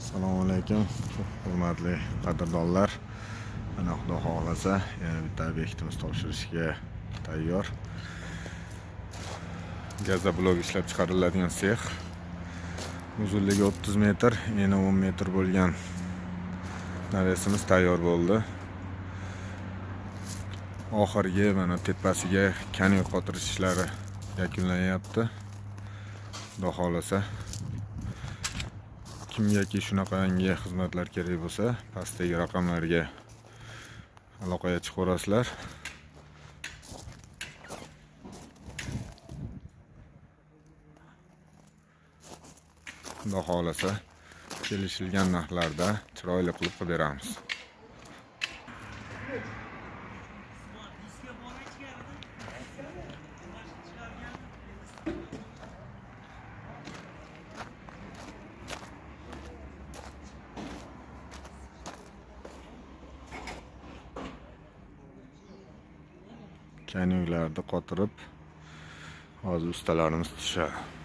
Assalomu alaykum, hurmatli qadrdonlar. Mana, Xudo xohlasa, yana bitta obyektimiz topshirishga tayyor. Gazoblok ishlab chiqariladigan sex. Uzunligi 30 metr, eni 10 metr bo'lgan навес imiz tayyor bo'ldi. Oxirgi mana tepasiga kanyuk qotirish ishlari yakunlanyapti. Xudo xohlasa, kimgaki shunaqangi xizmatlar kerak bo'lsa, pastdagi raqamlarga aloqaga chiqaverasizlar. Xudo xohlasa, kelishilgan narxlarda chiroyli qilib qilib beramiz. Kanyuklarni qotirib, hozir ustalarimiz tushadi.